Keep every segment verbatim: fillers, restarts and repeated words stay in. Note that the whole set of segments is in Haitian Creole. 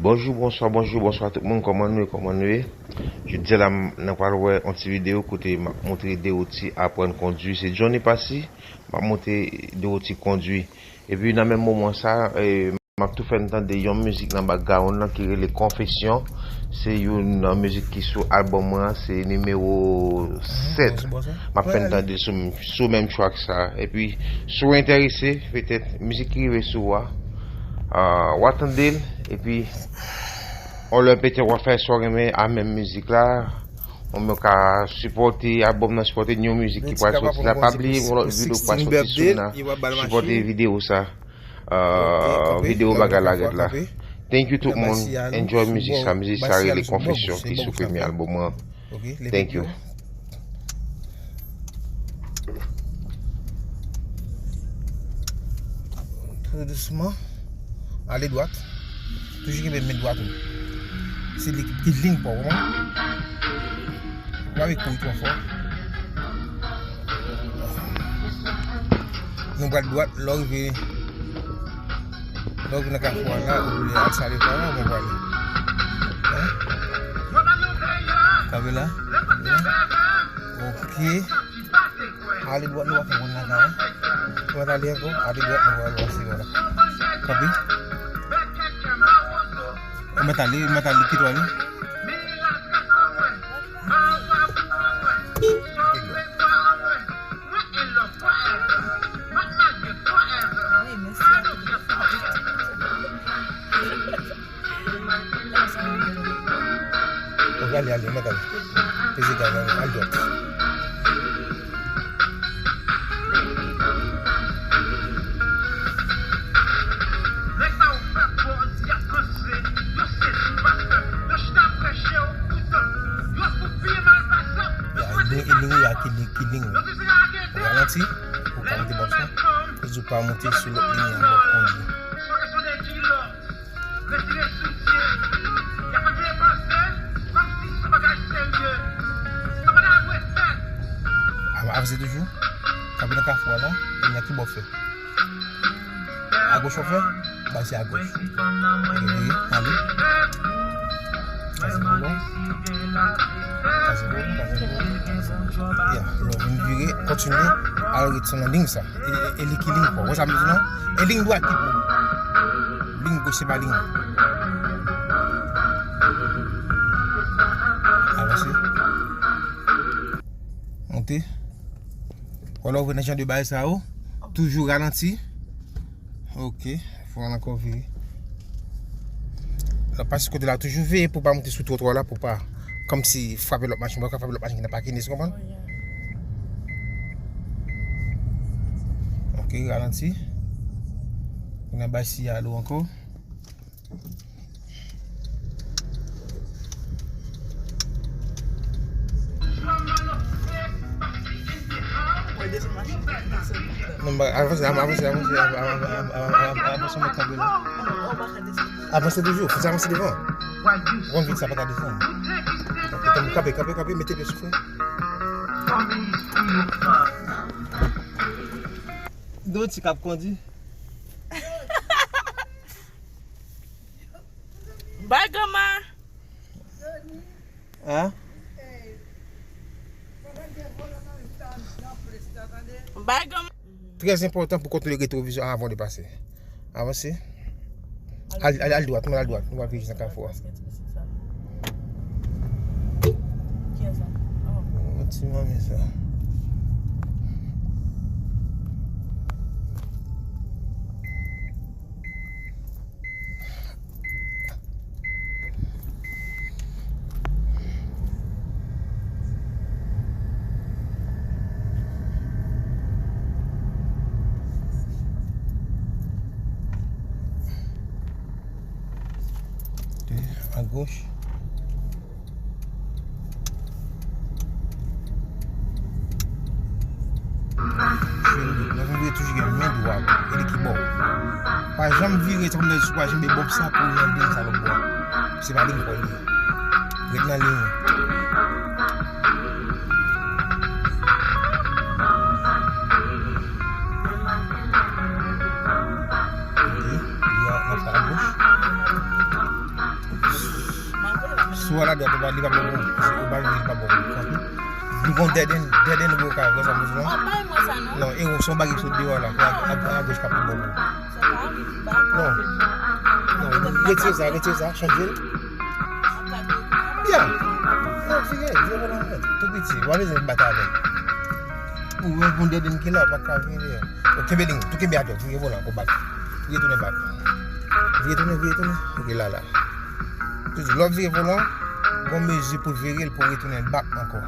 Bonjou, bonswa, bonjou, bonswa tout moun. Kòman nou ye? Kòman nou ye? Jodi a la, m, nou pral wè yon ti videyo kote m ap montre Deroti aprann kondwi. Se Johnny Passy, m ap montre Deroti kondwi. Epi nan menm moman sa, e, m ap tou fè n tande yon mizik nan background lan ki rele Confession. Se youn nan mizik ki sou albòm mwen an, se nimewo sèt. M ap fè n tande sou, sou menm track sa. Epi, si w enterese, petèt, mizik ki rive sou ou a, ah, w a tande l, epi, yon lè petèt w a fè sa w renmen a menm mizik la, ou menm ka sipòte albòm nan, sipòte new mizik ki pral soti la. Pa bliye yon lòt videyo ki pral soti sou la. Sipòte videyo sa. Ah, videyo bagay la rèd la. Thank you tout moun. Enjoy mizik sa. Mizik sa rele Confession ki sou premye albòm mwen. Thank you. Tou dousman. Ale dwat. Toujou kenbe men dwat ou. Se li ki liy pa w, konprann? Pa vin kouri twò fò. Nou pral dwat, lè w rive, lè w rive nan kafou a la, ou vle al salye paran, mwen pral. Hein? Kanpe la. Ok. Ale dwat, nou pa fè moun nan ka, hein? Ou mèt ale ankò, ale dwat, nou pral pase la. Kanpe. Ou mèt ale, ou mèt ale, kite w ale. Ok, ale, ale, mèt ale. Peze gaz la, al dwat. Nèg sa yo fè bandi ap ranse, yo sezi pastè, yo chita preche yo, poutan yo sou pi mal pase. Ya, li, li, li, ya, ki li, ki li. Ou ralanti, ou ka monte bòs la. Yo di w pa monte sou lòt liy an, w ap kondwi. Retire soutyen. Y ap antre panse kòmsi se bagay serye. Sa pa ta dwe fèt. Av-, avanse toujou. Kanpe nan kafou a la. Kounye a ki bò w fè? Agoch w ap fè? Bay se agoch. Ok, vire, ale. Kaze bò, bò. Kaze bò, kaze bò. Ya, lè w vin vire, kontinye. Al ret sou nan liy sa. E, e, e li ki liy pa w. Wè sa m di w lan? E liy dwat ki pou ou. Liy goch se pa liy mwen. Avanse. Monte. Wè lè w vin nan jan de bagay sa yo. Toujou ralanti. Ok. Fò w al ankò vire. Lè w pase kote la, toujou veye pou w pa monte sou twotwa la, pou w pa kòmsi frape lòt machin, pa ka frape lòt machin ki nan pakin, ou konprann? Ok, ralanti. Ou nan bay siyal ou ankò. Non, ba, avanse, avanse, avanse, avanse, avanse, avanse, avanse, avanse, mèt kanpe la. Avanse toujou, fò avanse devan. Konn vit sa pa ka desann. Kanpe, kanpe, kanpe, mete pye sou fren. Doti k ap kondwi. Bay granma. Hein? Bay granma. Trè enpòtan pou kontwole retwovizè avan w depase. Avanse. Al, al, al dwat, men al dwat. Nou pral vire nan kafou a. Yon ti manmi sa. Ok, agoch. Lè w vire toujou gen men dwat, e li ki bò w. Pa janm vire, se kòm si w pa janm bon sa pou nan liy sa lòt bò a. Se pa liy pa w li ye. Ret nan liy ou. Ok, li a, l ap agoch. Si w al adwat, ou pa, li pa bon pou ou. Ou pa vini, li pa bon pou ou. Kanpe. Li gon dead end, dead end ou ka wè sa, mwen, non? Oh, bay mwen sa, non. Non, e ou, se yon bagay sou deyò la, a, a, a goch k ap pi bon pou ou. Sa pa, pa, pa. Non. Non, retire sa, retire sa, chanje l. Ya. Non, vire, vire volan nèt. Tou piti, ou pa bezwen bat avè l. Ou wè gon dead end ki la, ou pa ka vire. Ou kenbe liy, tou kenbe atè, vire volan, pou bat. Vire tounen bak. Vire tounen, vire tounen. Ok, la, la. Toujou, lè w ap vire volan, gon mezi pou vire l pou retounen bak ankò.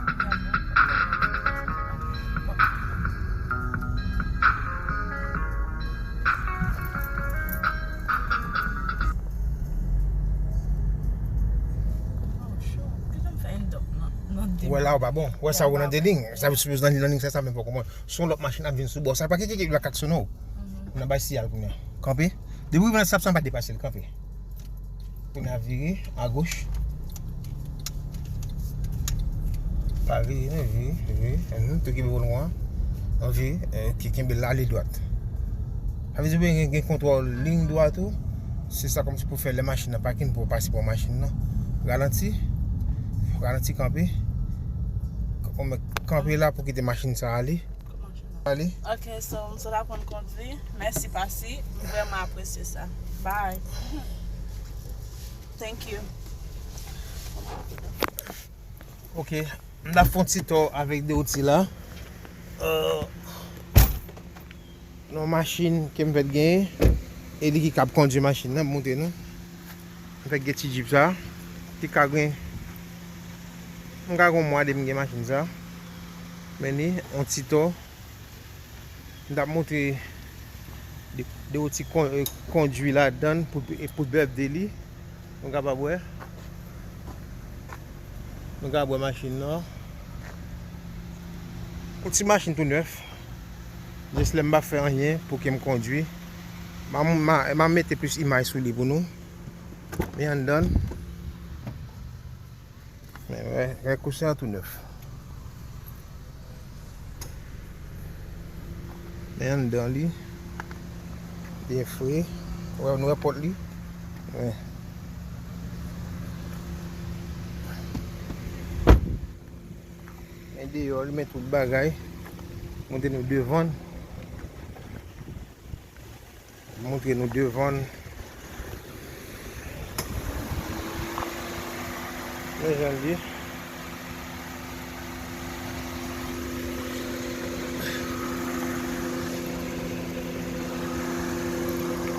Wè la ou pa bon. Wè sa ou nan de liy. Sa vle sipoze nan liy, nan liy sa, sa menm poko bon. Se yon lòt machin ap vin sou bò. Sa pa ki, ki, ki la klaksonnen w. Ou nan bay siyal kounye a. Kanpe. Depi ou rive nan stop sign, pa depase l, kanpe. Kounye a vire agoch. Pa vire, non, vire, vire. Mhm, tou kenbe volan an. Non, vire, eh, ok, kenbe l, ale dwat. Sa vle di ou gen, gen kontwòl liy dwat ou. Se sa kòmsi pou fè lè machin nan pakin pou w pase pran machin nan. Ralanti. Ralanti, kanpe. Kanpe la pou kite machin sa ale. Ale. Ok, so, m sot aprann kondwi. Mèsi, Pasi. M vrèman apresye sa. Bye. Thank you. Ok, m t ap fè yon ti tour avèk Deoti la. Euh, yon machin ke m fèk genyen, e li ki kab kondwi machin nan, m montre nou. M fèk gen ti Jeep sa, ki ka gen, m ka gen yon mwa depi m gen machin sa. Men li, yon ti tour. M t ap montre de, de yon ti kon-, eh, kondwi ladann pou, pou birthday li. Nou kapab wè. Nou kapab wè machin nan. Yon ti machin tou nèf. Jis lè m pa fè anyen pou ke m kondwi. M a, m a, m a mete plis imaj sou li pou nou. Men anndan l. Men wè, wè kousyen an tou nèf. Men anndan li byen fre. Wè, nou wè pòt li. Wè. Men deyò li, men tout bagay. Montre nou devan. Montre nou devan. Men jan l ye.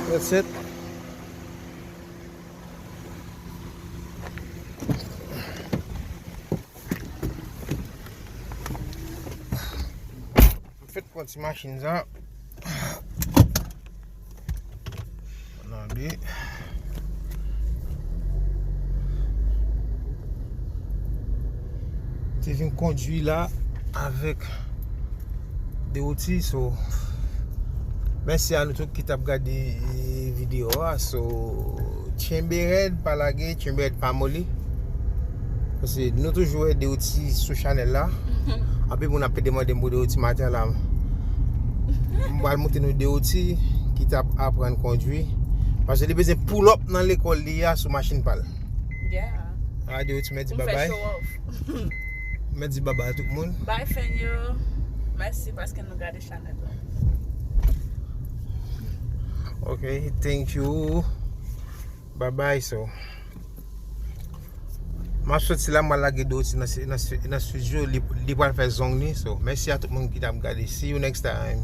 That's it. M fèk pran ti machin sa. Nan de. Te vin kondwi la avèk Deoti, so, mèsi a nou tout ki t ap gade, eh, videyo a. So, tchenbe rèd, pa lage, tchenbe rèd, pa moli. Paske nou toujou wè Deoti sou chanèl la. Anpil moun ap demande m pou Deoti maten la. M pral montre nou Deoti ki t ap aprann kondwi. Paske li bezwen pull up nan lekòl li a sou machin pa l. Yeah. A, Deoti, mèt di babay. Mèt di babay a tout moun. Bye, fan yo. Mèsi paske nou gade chanèl la. Ok, thank you. Bye bye, so. M ap soti la, m al lage Deoti nan, nan, nan studio, li, li pral fè zong li, so. Mèsi a tout moun ki t ap gade. See you next time.